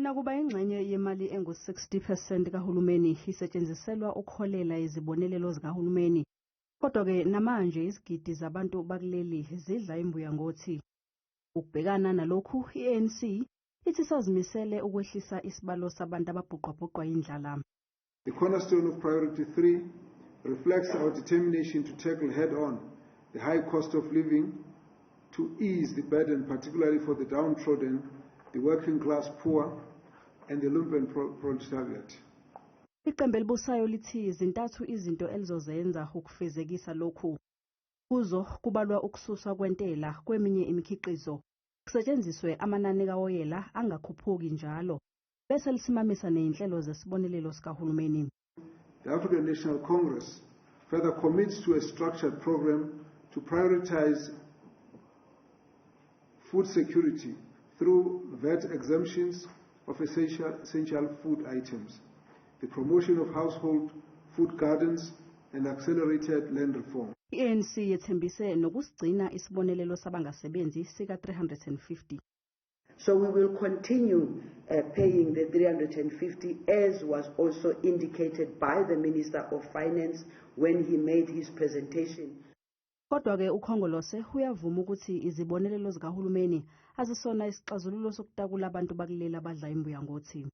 Nakuba ingxenye yemali engu-60% kahulumeni isetshenziselwa ukuholela izibonelelo zikahulumeni, kodwa-ke namanje izigidi zabantu bakuleli zidla imbuya ngothi. Ukubhekana nalokhu, i-ANC ithi isazimisele ukwehlisa isibalo sabantu ababhuqwabhuqwa yindlala. The cornerstone of Priority 3 reflects our determination to tackle head-on the high cost of living, to ease the burden, particularly for the downtrodden, the working class poor, and the lumpen proletariat. Iqembu elibusayo lithi zintathu izinto elizozenza ukufezekisa lokhu. Kuzo kubalwa ukususwa kwentela kweminye imikhiqizo, kusetshenziswe amanani kawoyela angakhuphuki njalo, bese lisimamisa nezinhlelo zesibonelelo sikahulumeni. The African National Congress further commits to a structured program to prioritize food security through VAT exemptions of essential food items, the promotion of household food gardens, and accelerated land reform. I-ANC yethembise nokusigcina isibonelelo sabangasebenzi sika-350. So we will continue paying the 350, as was also indicated by the Minister of Finance when he made his presentation. Kodwa-ke uKhongolose uyavuma ukuthi izibonelelo zikahulumeni azisona isixazululo sokutakula abantu bakuleli abadla imbuya ngothi.